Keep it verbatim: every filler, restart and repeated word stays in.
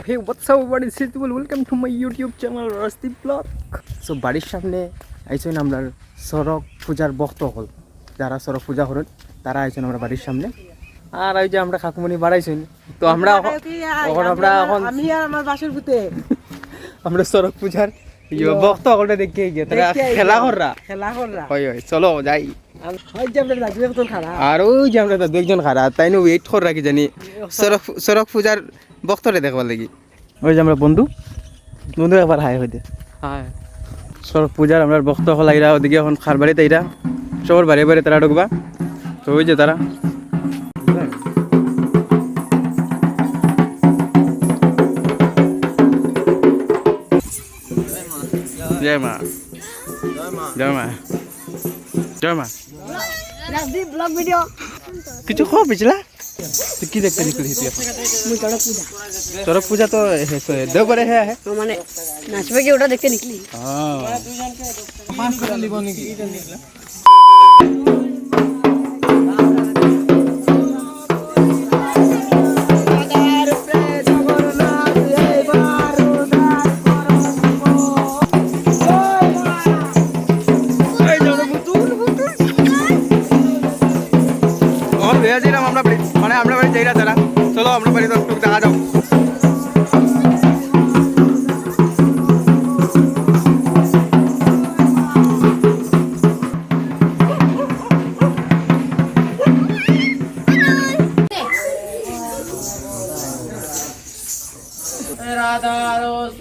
Hey, what's up everybody? This is Tubul. Welcome to my YouTube channel, Rashdeep Vlog. So, বাড়ির সামনে আইছইন আমরার শরৎ পূজার ভক্ত অকল। যারা শরৎ পূজা করইন, তারা আইছইন আমরার বাড়ির সামনে। আর ওই যে আমরার কাকুমনি বাড়াইছইন। তো আমরা অখন, অখন আমরা অখন আমি আর আমার বাসর পুতে। আমরা শরৎ পূজার ইয়ে ভক্ত অকলরে দেখি গিয়া, তারা দেখি আই খেলা গিয়া। কররা। খেলা কররা। হয়, হয়, চলো যাই। আর ওই যে আমরার দাদু একজন খাড়া। আর ওই যে আমরার দাদু একজন খাড়া, তাইন wait কররা কি জানি। শরৎ, শরৎ পূজার ভক্তরে দেখবার লাগি। ওই যে আমরার বন্ধু, বন্ধু একবার হাই হই দে। হাই। শরৎ পূজার আমরার ভক্ত অকল আইরা, ওদিকে অখন কার বাড়িত আইরা, সবর বাড়ি বাড়ি তারা ঢুকবা। তো ওই যে তারা। জয় মা। জয় মা। জয় মা। Rajdeep blog video. কিছু কও পিছলা? তুই কি দেখতে নিকলি তুই এখন? মুই চড়ক পূজা। চড়ক পূজা তো হে, হে, দেওবারে হে, হে। ও মানে নাচবে কি ওটা দেখতে নিকলি? হ্যাঁ। পাঁচ টাকা নিব নাকি? অখন লইয়া যাইলাম আমরা বাড়ি, মানে আমরা বাড়ি যাইরা তারা। চলো আমরা বাড়ি তো দেখা যাও। রাধা রস